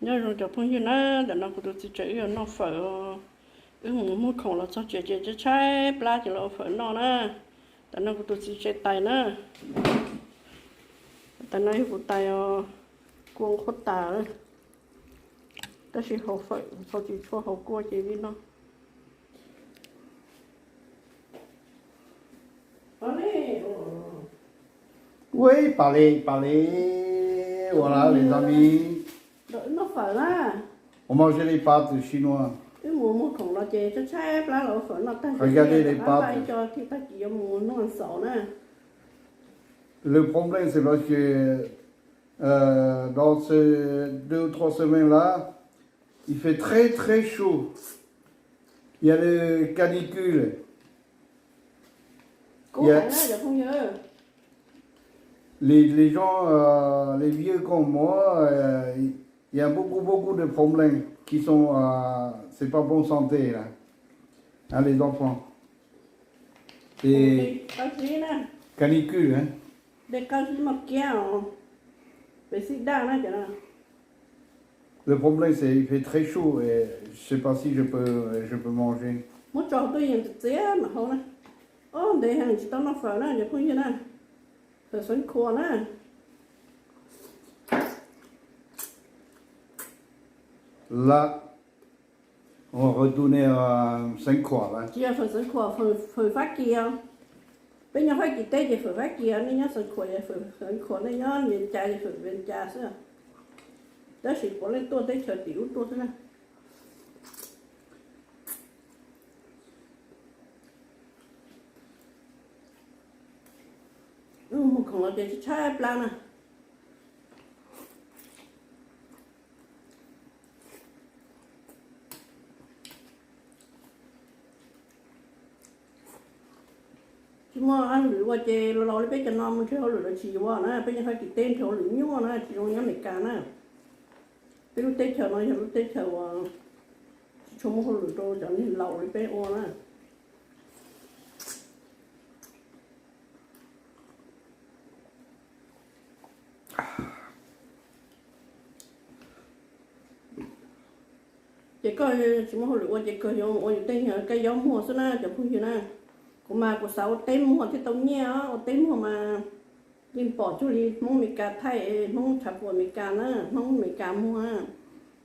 Nyob zoo cov phooj ywg na, tam no kuv tus txiv tsev wb yuav noj fawm. Wb mus muag khoom los txog tsev ces tshaib tshaib plab ces los ua fawm noj na. Tam no kuv tus txiv tsev tais na. Tam no yog kuv tais os, kua qhuav tas, tab sis hau fawm txhua tsis tshua hau kua ces li no. Ua ib pas li pas li, ua lawm li no mi. Noj fawm na. Ua mov zis li pas twm si nua. Wb mus muag khoom los ces tshaib tshaib plab los ua fawm noj tag. Qhov ncaj li li pas twm. Ib co thiaj tag kis yuav mus noj xaus na. Le problème, c'est parce que, euh, dans ces deux ou trois semaines-là, il fait très, très chaud. Il y a le canicule. Il y a les, les gens, euh, les vieux comme moi, euh, il y a beaucoup, beaucoup de problèmes qui sont, euh, c'est pas bonne santé, là. Hein, les enfants. C'est canicule, hein. Le problème, c'est il fait très chaud et je sais pas si je peux, je peux manger. Muab tso hauv tub yees txias txias mam hau na. Ob, ntev heev tsis tau noj fawm na cov phooj ywg na. Fawm Xeev Khuam na. Là, on retourne à Xeev Khuam là. Tsis yog fawm Xeev Khuam, fawm Fab Kis os. Peb nyob Fab Kis teb ces fawm Fab Kis os, nej nyob Xeev Khuam ces fawm Xeev Khuam, nej nyob Vias Cas ces fawm Vias Cas xwb. Tab sis puav leej tuaj teb chaws tim ub tuaj xwb na. Wb mus khoom los ces tshaib plab na. Tsis muaj hauj lwm ua ces los li peb cov no mus nrhiav hauj lwm lawv tsis yuav na, peb nyob Fab Kis teb nrhiav hauj lwm nyuaj na, tsis zoo nyob Amelikas na. Peb lub teb chaws no yog lub teb chaws uas tsis tshua muaj hauj lwm rau cov neeg laus li peb ua na. Ces koj tsis muaj hauj lwm ua ces koj yuav ua yus tej nyuag kab yob muag xwb na cov phooj ywg na. Kuv mas kuv xav ua teb muag thiaj tau nyiaj os, ua teb muag mas yeej pom cuag li Hmoob Amelikas thaij, Hmoob tshav puam Amelikas na, Hmoob Amelikas muag na.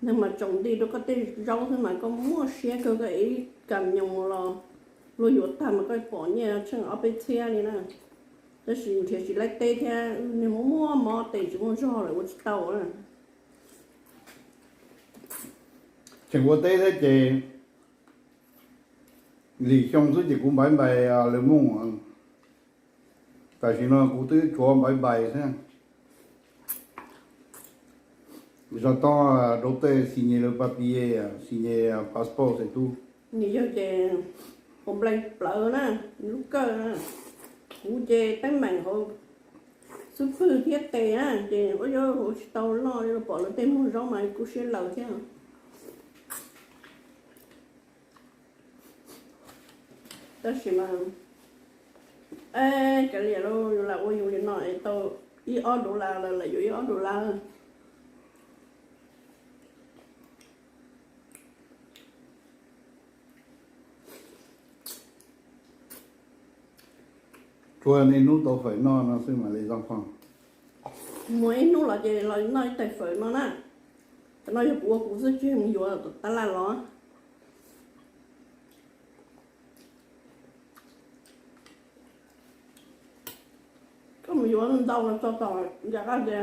Neeg mas tsaus nti rau koj tej zaub xwb mas koj muaj siab kawg, koj ib kam nyoos los luag yuav tag mas koj pom nyiaj tsheej ob peb txhiab li na. Tab sis nrhiav tsis laib teb thiab, neeg muaj muaj mob tes tsis muaj zog lawm ua tsis tau na. Tseem ua teb thiab ces lim xyoo xwb ces kuv npaiv npais lawv mooj. Tam sim no kuv twb tshuav npaiv npais xwb. J'attends docteur signer le papier, signer passeport c'est tout. Nws yog ces ua nplees plawv na, lub kawj na. Kuv ces teeb meem hauv xub pwg thiab tes na, ces ua yuav ua tsis tau noj li, pom lawv tej muag zaub mas kub siab lawm thiab. Tab sis mas, kav liam lauj, yus lam ua yus li no es tau ib ob dollar lawm, lam yuav ib ob dollar. Tsuas niaj hnub tau fawm noj no xwb mas li zoo fo. Muaj ib hnub los ces los noj ib tais fawm no na. Tam no yog kuv ua kuv xwb tsis mus yuav tom tab laj los. Koj mus yuav ntau los tso tom ncaj qab ces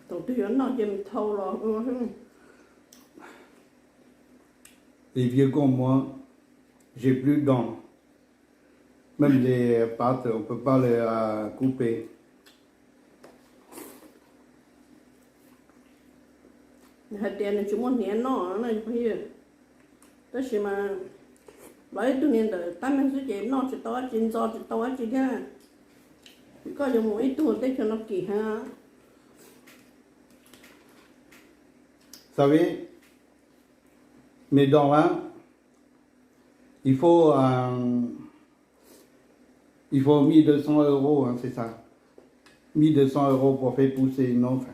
thaum twg yuav noj ces mus thau los ua xwb. Les vieux comme moi, j'ai plus de dents. Même les pattes, on peut pas les, euh, couper. Nws hais tias nws tsis muaj hniav noj na, tab sis mas los ib tug niag ntawm tab meeg xwb ces noj tsis tau dab tsi, ntxo tsis tau dab tsi thiab. Koj yuav mus ib tug teb chaws no kim heev. Sabes, mes dents là, il faut, euh, il faut mille deux cents euros, hein, c'est ça. Mille deux cents euros pour faire pousser une autre.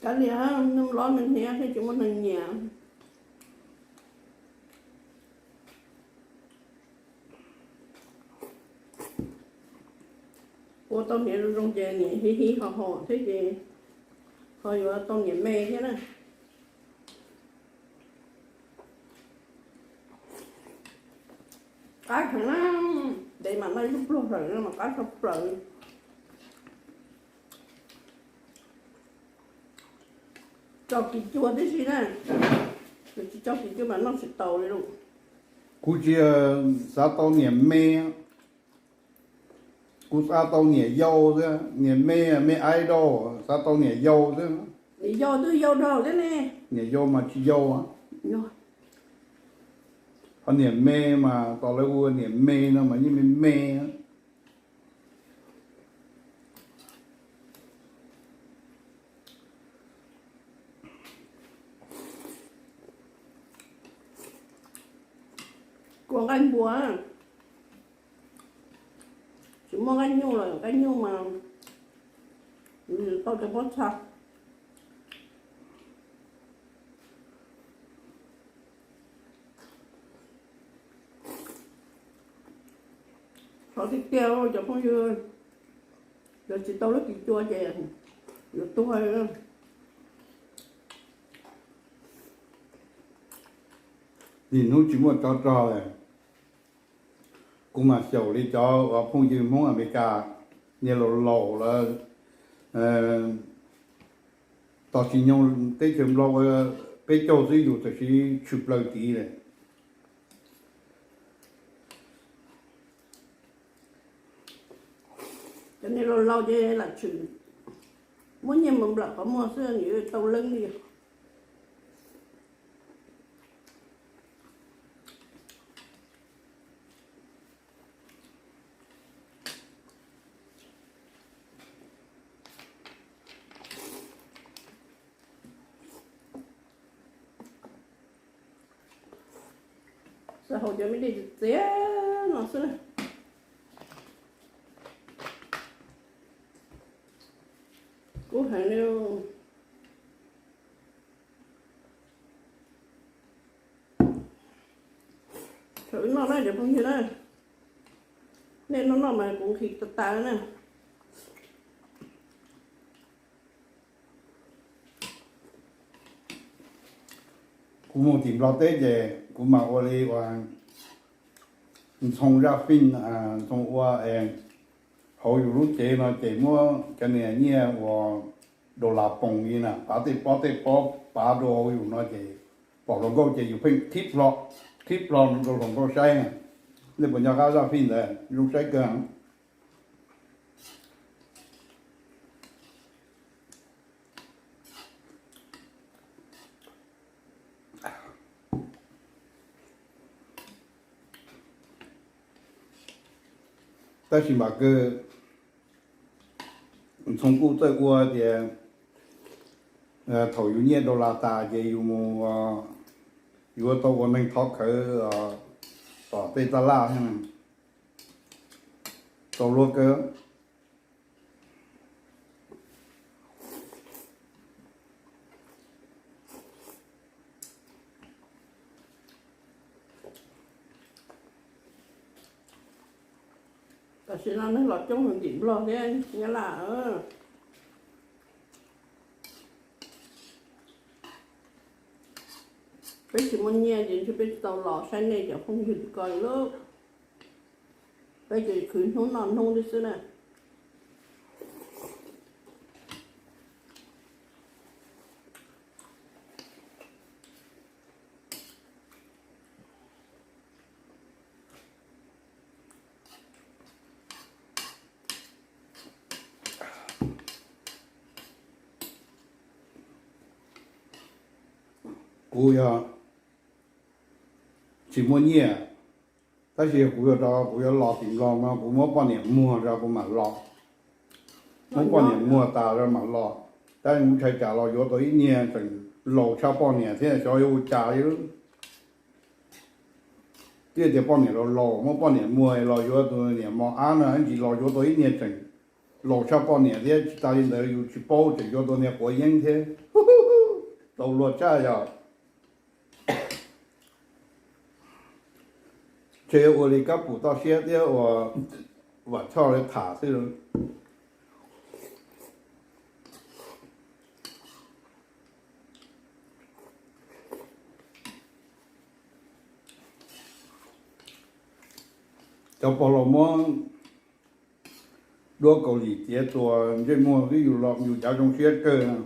Kav liam, neeg loj neeg hniav thiaj tsis muaj neeg nyiam. Ua tau hniav zoo zoo ces niam hiv hiv hos hos thiab ces ho yuav tau niam me thiab na. Qab heev na, ntev mam noj ib lub pluag hlawm no mas qab tshaj plaws. Tso kis cua tib si na, nws tsis tso kis cua mas noj tsis taus li lawm. Kuv tsis xav tau niam me, kuv xav tau niam yau xwb, niam me me idol, xav tau niam yau xwb. Niam yau twb yau dhau thiab ne. Niam yau mas tsis yau. Ho niam me mas tos lawv hu niam me no mas yeej me me. Kua nqaij npua, tsis muaj nqaij nyuj los nqaij nyuj mas tau cov pob txha. Sov tiag tiag cov phooj ywg, yog tsis tau lub kis cua ces yuav tuag. Nim hnub tsis muaj tsov rog lawm, kuv mam xyaum li cov uas phooj ywg Hmoob Amelikas niag laus laus lawm, tos tsis nyoog teb chaws Nplog ua peb caug xwb yus tam sim tshwm plaws tid lawm. Cov niag laus laus ces lam tshwm, muab nyiaj mus nplawm qhov muag xwb nws tau leej li. Xav haus cov me dej txias txias no xwb na. Kub heev li. Thaum wb noj na cov phooj ywg na, nej noj noj mas kuv nqhis tas tas na. Kuv mus tim Nplog teb ces kuv mam ua li uas Ntxhoo Zaj Fij, Ntxhoo ua hauv yus lub cev no ces muab cov niag nyiaj uas dollar poos li na, pav tej pob tej pob pav rau hauv yus no ces pom hluas nkauj ces yus pheej khib hlo, khib hlo rau hluas nkauj saib. Nej puas nco qab Zaj Fij ntawd? Zoo saib kawg. Tab sis mas kawg, Ntxhoo kuj txawj ua tias thaum yus nyiaj dollar tas ces yus mus, yuav tau ua neeg thov khawv tom tej taj laj thiab, tau luag kawg. Tam sim no neeg los coob heev tim Nplog thiab Nyab Laj. Peb tsis muaj nyiaj ces ntshe peb tsis tau los saib nej cov phooj ywg tim ko li lauj. Peb ces khwv hnub noj hnub li xwb na. Kuv yog tsis muaj nyiaj, tab sis kuv yuav rov, kuv yuav los tim Nplog no kuv muab poj niam muag rau kuv mam los. Muab poj niam muag tas rau mam los. Tab sis kuv ntshai tsam los yuav tau ib niag tseem laus tshaj poj niam thiab xyov yuav ua cas li. Twb tias poj niam laus laus muab poj niam muag los yuav tus niam mos ab no ntsis los yuav tau ib niag tseem laus tshaj poj niam thiab. Tsis tas li ntawd yus tsis paub tseem yuav tus niag quav yeeb thiab. Tau luag tshaj yog ntshe ua li kab pum toj siab thiab ua Vam Choj li tham xwb. Cov pog laus muab duab Kaus Lim txiav tua ntsej muag xwb yus los yus cav zoo siab kawg.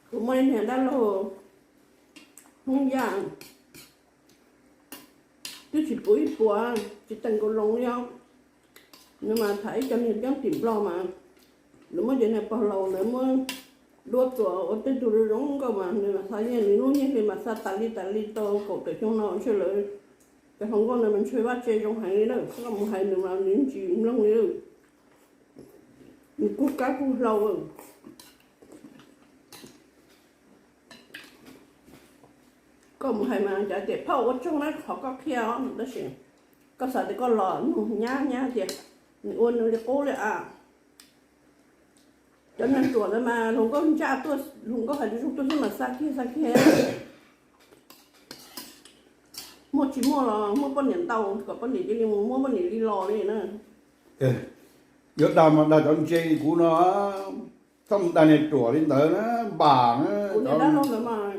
Kuv muaj ib niag dab laug Hmoob Yaj, twb tsis puv ib puas, tsis teem nkaus loo li os. Nws mas tham ib co niag coob tim Nplog mas, nws muab cov niag pog laus ntawd muab duab txuas ua tej tug zoo zoo nkauj mas nws mas xa nyiaj, nws lub nyiaj hli mas xa tas li tas li tau kaum tawm xyoo no ntshe lawv cov hluas nkauj ntawd mas ntshe vaj tse zoo heev li na, koj mus hais nws mas nws tsis mloog li. Nws kub kab kub hlau. Koj mus hais mas cov tias phauj ua tsaug na qhov koj qhia os, tab sis koj xav tias koj los nug nyab, nyab tias nws ua nws li qub li a. Cov neeg ruam ntawd mas hluas nkauj ntsaj tuaj, hluas nkauj hais lus zoo tuaj xwb mas xa kiag xa kiag. Muaj tsis muaj los muab poj niam ntaus kom poj niam cia li mus muab poj niam li los li na. Yuav dag mas dag cov ntse li kuv no, txhob mus dag niag ruam li ntawd na, npam na. Kuv niag dab laug ntawd mas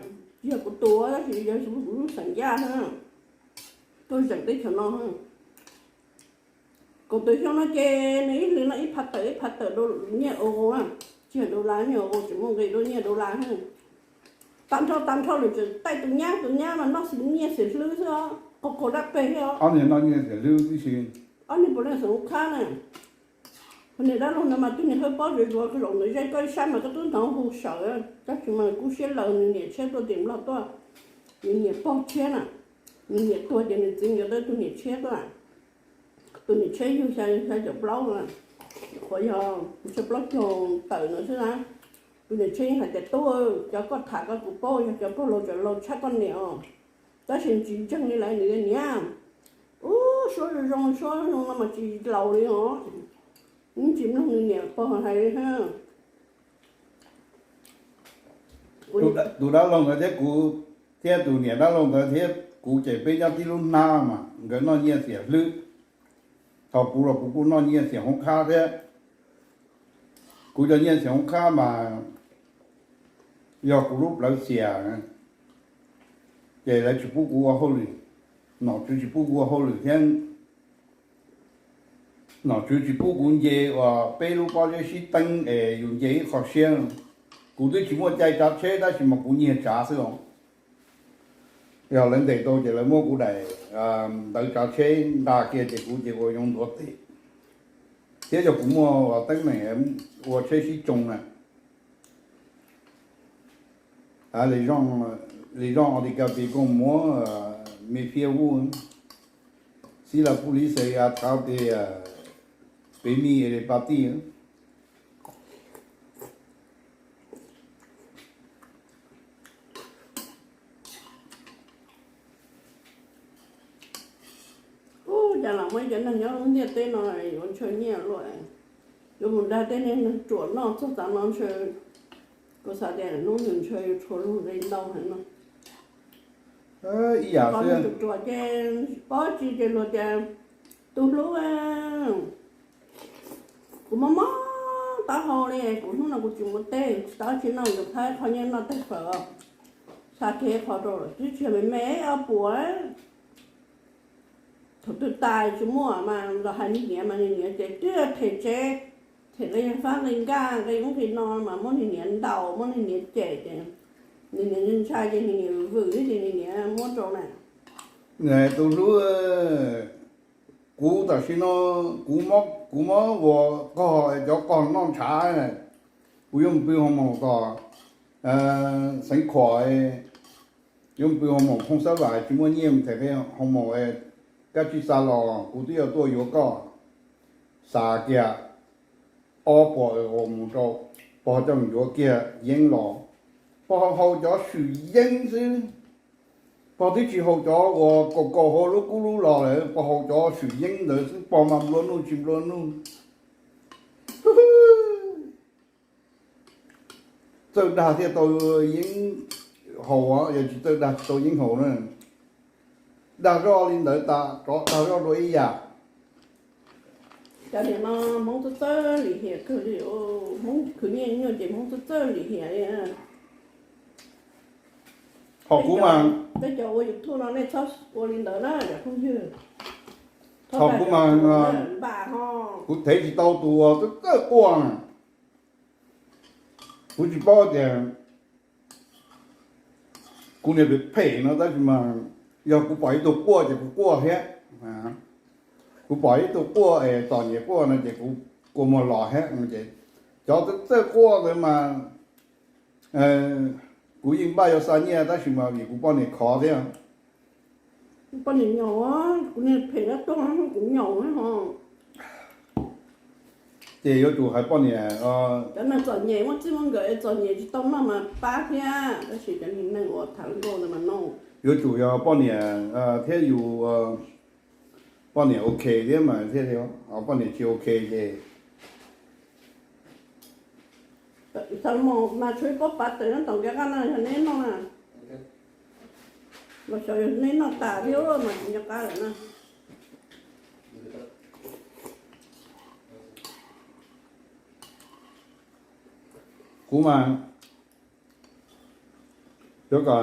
yog kuv tus tab sis yog kuv lub xeem Yaj na, tuaj zeem teb chaws no. Kaum tawm xyoo no ces nws ib hlis no ib phav tawm ib phav tawm nyiaj Euro, tsis yog dollar, nyiaj Euro tseem muaj nqis dua nyiaj dollar. Tag nrho tag nrho lawm tseem taij tus nyab, tus nyab mas noj nyiaj xiam hlwb xwb, qaug qaug dab peg thiab. Ob niag noj nyiaj xiam hlwb tib si. Ob niag puav leej xeem Hauv Qhab na. Niag dab laug ntawd mas twb niag hawb pob zem zuav zaum ntawd zej koj ib sab mas koj twb hnov hu sawv, tab sis mas kub siab laws nws niam tshiab tuaj tim Nplog tuaj, nws niam pog tshiab na, nws niam tuag ces nws txiv nkawd tau tus niam tshiab tuaj. Tus niam tshiab yug xya caum plaub, qhuav yog xya plaub caug tawm no xwb na. Tus niam tshiab yeej hais tias tub, cov koj tham ko kuv paub yog cov pog laus tseem laus tshaj koj niam os. Tab sis tsis ntseeg li lawv niam, niam, ub, suab zoo zoo, suab zoo no mas tsis laus li os. Tsis mloog nws niam pog hais li thiab. Tus dab laug ntawd thiab kuv, thiab tus niam dab laug ntawd thiab kuv ces peb nyob tib lub hnab mas nkawd noj nyiaj xiam hlwb. Thaum kuv los kuv kuj noj nyiaj xiam Hauv Qhab thiab. Kuv cov nyiaj xiam Hauv Qhab mas yog kuv lub plawv xiam, ces lawv tsis pub kuv ua hauj lwm, nom tswv tsis pub kuv ua hauj lwm thiab. Nom tswv tsis pub kuv nce uas peb lub pob zeb sib teeb es yus nce ib qho siab. Kuv twb tsis muaj cai tsav tsheb tab sis mas kuv nyiag tsav xwb os. Yog lawv ntes tau ces lawv muab kuv daim ntawv tsav tsheb nqa kiag ces kuv ces ua zoo ntuav tes. Thiab yog kuv muaj teeb meem ua tsheb sib tsoo na. Les gens ont des cas pis koj muab me phiab vub xib la pub li xes a thav pes pes mij es pa tij. Ub, cas los muaj ib cov neeg nyob lub ntiaj teb no yuav ntshaw nyiaj luaj, yuav mus dag tej neeg ruam noj txog tav no ntshaw. Kuv xav tias hnub nws ntshaw yuav tshuav luag nqi ntau heev no. Ib yam xwb, tus ruam ces pob tsis ces luag tias tus hlub, kuv mob mob taub hau li, kuv hnub no kuv tsis mus teb, tsis tau tsis noj, yuav qhab qhov nyiaj noj tej fawm, xa kiag qhov rau twb tsis me me ob puas. Thaum twg tais tsis muaj mas los hais niag niam mas niag niam ces twb them tsev, them nqi fab nqi nkaj nqi ub nqi no mas muab niag niam ntaus muab niag niam cem ces niag niam ntshai ces niag niam vwm ces niag niam muab rau na. Tus hlub, kuv tam sim no kuv mob, kuv mob ua qog cov qog noj ntshav, kuv yuav mus pw hoo maum tom Xeev Khuam, yuav mus pw hoo maum Phooj Xab Vam tsis muaj nyiaj mus them qhia hoo maum, kab tsib xa los kuv twb yuav tuaj yuav koj. Xa kiag ob puas mus rau pog coj mus yuav kiag yeeb los. Pog haus cov swm yeeb xwb, pog twb tsis haus cov uas kaus kaus hauv lub kub lub los lawm, pog haus cov swm yeeb ntawd xwb, pog mas nplua nuj tsis nplua nuj. Txawj dag thiaj tau yeeb haus, yog tsis txawj dag tsis tau yeeb haus na. Dag zoj li ntawd tas, tsov dag zoj dua ib yam. Cov niam no Hmoob txawj txawj lim hiam kawg li, Hmoob khwv nyiaj nyuaj ces Hmoob txawj txawj lim hiam li. Ho kuv mas, peb cov ua YouTube no nej txhob ua li ntawd na cov phooj ywg. Ho kuv mas, npam ho, kuv thev tsis tau tus uas txawj txawj quaj na. Kuv tsis paub tias kuv niag phem phem no tab sis mas yog kuv pom ib tug quaj ces kuv quaj thiab. Kuv pom ib tug quaj es txom nyem quaj no ces kuv kua muag los thiab. Cov txawj txawj quaj ntawd mas kuv yeej npaj yuav xa nyiaj tab sis mas vim kuv poj niam khov thiab. Poj niam nyaum, kuv niag phem dab tuag kuv nyaum ho. Ces yuav tsum hais poj niam, cov neeg txom nyem muaj txij muaj nkawm es txom nyem tsis tau noj mas pab thiab, tab sis cov niag neeg uas tham nkauj ntawd mas noj. Yuav tsum yog poj niam thiab yus, poj niam ok thiab mas thiaj li, poj niam tsis ok ces. Thaum no mas tshuav ib pob pas tawm nyob tom nqe qab no yog neb noj na. Los xyov yog neb noj tas thiab mas tsis nco qab lawm na. Kuv mas yuav kom,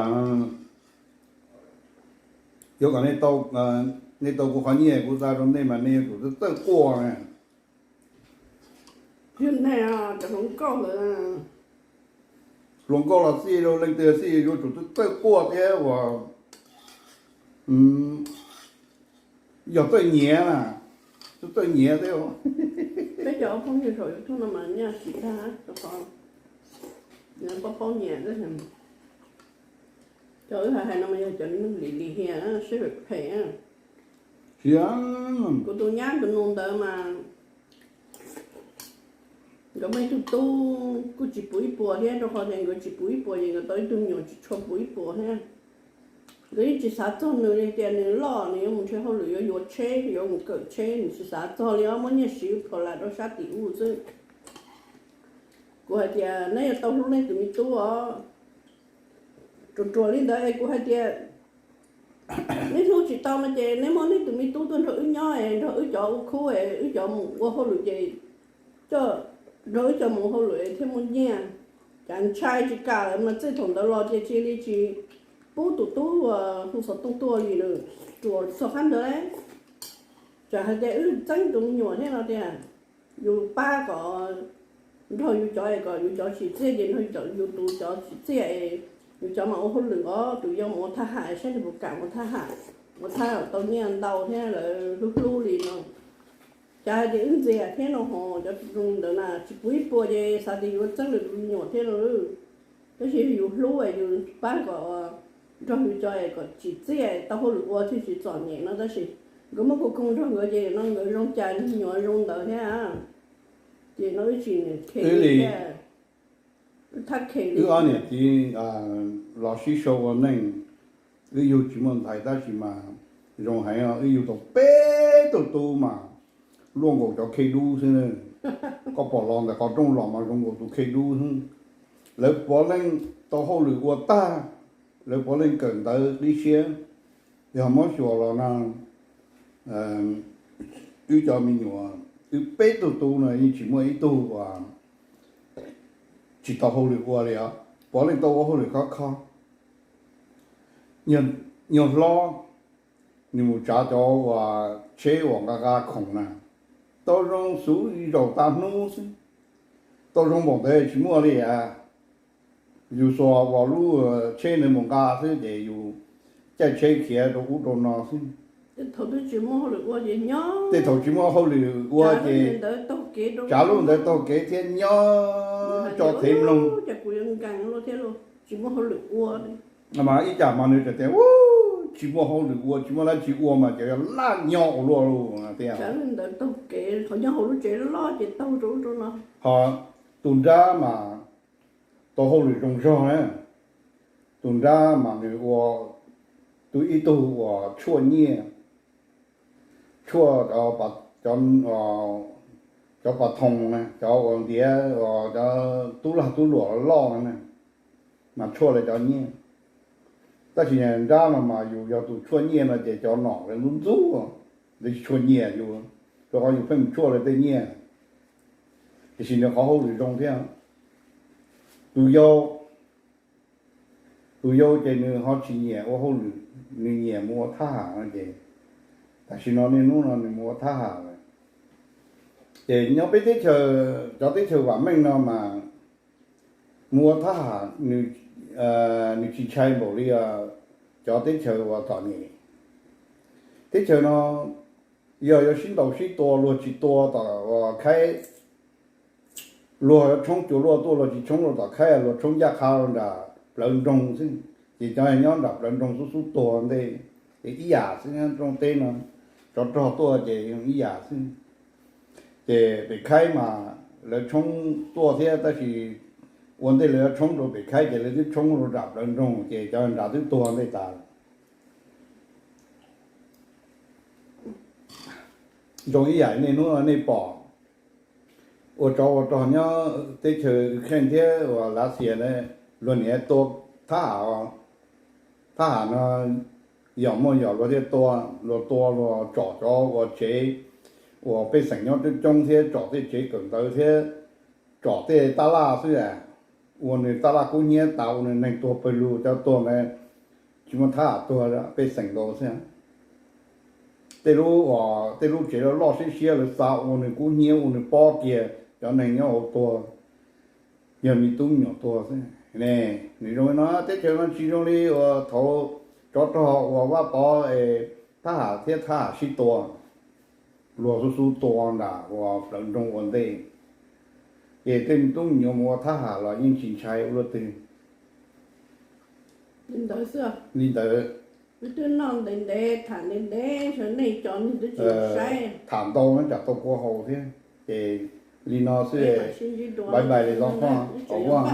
yuav kom nej tau kuv qhov nyiaj kuv xa rau nej mas nej yuav tsum txawj quaj. Yog nej cov hluas nkauj lawm, hluas nkauj los xij, leej twg xij yuav tsum txawj quaj thiab uas yog txawj nyiav na, txawj nyiav thiab. Peb cov phooj ywg saum YouTube no mas nyiaj tsis tag, rau qhov paub paub nyiam. Cov wb hais hais no mas yog cov neeg lim lim hiam, siab phem phem. Kuv tus nyab tus nus ntawd mas nkawd muaj ib tug tub kuj tsis puv ib puas thiab, rau qhov tias nkawd tsis puv ib puas ces nkawd tau ib tug me nyuam tsis tshua puv ib puas thiab. Nkawd yeej tsis xav txog nws li tias nws loj nws yuav mus nrhiav hauj lwm yuav yuav tsheb yuav mus kawm tsheb, nws tsis xav txog li os, muab nyiaj siv phom lam rau sab tim ub xwb. Kuv hais tias neb yuav tau hlub neb tus me tub os. Ruam ruam li ntawd es kuv hais tias neb hlub tsis tau no ces neb muab neb tus me tub tuaj nrog wb nyob es nrog wb cov ua khub es wb cov mus ua hauj lwm ces coj nrog wb cov mus ua hauj lwm thiaj muaj nyiaj. Cas ntshai tsis kam lawm mas txij thaum ntawd los ces cia li tsis pub tus tub hu xov tooj tuaj li lawm. Ruam txog qab ntawd, tsam hais tias wb txeeb tus me nyuam thiab no tias yus pab kom nrog yus cov es kom yus cov tsim txiaj ces nrog yus tus cov tsim txiaj es yus cov mas ua hauj lwm os, tus yau mus ua thab ham saib nws puas kam ua thab ham, ua thab ham tau nyiaj ntau thiab lawv hlub hlub li no. Cas hais tias wb ntxias thiab no ho cov tus ntawd na tsis puv ib puas ces xav tias yuav txeeb lwm tus me nyuam thiab no. Tab sis yus hlub es yus pab kom nrog yus cov es kom tsim txiaj tau hauj lwm ua thiaj tsis txom nyem no tab sis nkawd muab kuv koom nrog nkawd ces no nkawd zoo cas me nyuam zoo ntawd thiab. Ces no wb tsis niam khe li thiab, thab khe li. Wb ob niam txiv los sib sau ua neej, wb yug tsis muaj ntxhais tab sis mas zoo heev, wb yug tau peb tug tub mas luaj nkaus cov khej dub xwb. Koj pom los ntawm qhov rooj los mas zoo nkaus tus khej dub xwb. Lawv puav leej tau hauj lwm ua tag, lawv puav leej kawm ntawv qib siab. Yog muab xyuas los no, wb cov me nyuam, wb peb tug tub no yeej tsis muaj ib tug uas tsis tau hauj lwm ua li os, puav leej tau ua hauj lwm khov kho. Nyuag hlob nws mus tsav cov uas tsheb uas nqa nqa khoom na, tau zoo xuv zaum tag hnub xwb. Tau zoo npaum ntawd tsis muaj li as. Yus xuas uas lub tsheb ntawd mus nqa xwb ces yus caij tsheb khiav rau ub rau no xwb. Tej thaum tsis muaj hauj lwm ua ces tsav lub ntawd taug kev thiab nyob tso thev mloog. Mas ib tsam mas nws tias tsis muaj hauj lwm ua, tsis muaj dab tsi ua mas cov yog laj nyob ua luaj tias. Ho tus nrab mas tau hauj lwm zoo zog na, tus nrab mas nws ua, tus ib tug uas tshuaj nyiaj, tshuaj cov, cov pas thoo na, cov uas ntiav cov tub lag tub luam loj na, mas tshuaj lawv cov nyiaj. Tab sis nrab no mas yus yog tus tshuaj nyiaj no ces cov nom lawv ntxub ntxub, lawv tsis tshua nyiam yus, rau qhov yus pheej mus tshuaj lawv tej nyiaj. Tiam sis nws qhov hauj lwm zoo thiab. Tus yau, tus yau ces nws ho tsis nyiam ua hauj lwm, nws nyiam mus ua thab ham no ces tam sim no niaj hnub no nws mus ua thab ham lawm. Ces nyob peb teb chaws, cov teb chaws vam meej no mas mus ua thab ham nws tsis ntshai npaum li cov teb chaws uas txom nyem. Teb chaws no yog yuav sib ntaus sib tua, luag tsis tua tom khaib, luag yuav tshoob cua luaj tuaj, luag tsis tshoob luaj tom khaib, luag tshoob ncaj qha nram plawv nroog xwb. Ces cov nyob nram plawv nroog xub xub tuag ntej, ces ib yam xwb, rooj teb no tsov rog tuaj ces ib yam xwb. Ces pem khaib mas lawv tshoob tuaj thiab, tab sis ua ntej lawv yuav tshoob rau pem khaib ces lawv twb tshoob rau nram plawv nroog ces cov nrad twb tuag ntej tas. Zoo ib yam nej hnub no nej pom ua tsov ua rog nyob teb chaws Ukraine thiab uas Lav Xias na, luag niaj tua thab ham, thab ham no yog muaj yog luag thiaj tua, luag tua luag tsom cov uas tsev uas pej xeem nyob coob coob thiab tsom tej tsev kawm ntawv thiab tsom tej tab laj xwb, ua nws tab laj kub hnyiab tas, ua nws neeg tuag pawg lug, cov tuag ntawd tsis muaj thab ham tuag, pej xeem nkaus xwb. Tej lub, tej lub tsev loj loj siab siab lawv xa ua nws kub hnyiab ua nws pob kiag, cov neeg nyob hauv tuag, yog me tub me nyuam tuag xwb. Nws zoo li no, teb chaws no tsis zoo li uas thaud tsov rog uas Vaj Pov es thab ham thiab thab ham sib tua, luag xub xub tua nram uas plawv nroog ua ntej. Ces tej me tub me nyuam mus ua thab ham los yeej tsis ntshai ua luaj twg. Li ntawd, tham ntau no tsam tau kua haus thiab. Ces li no xwb, bye bye li los poj, au vaj.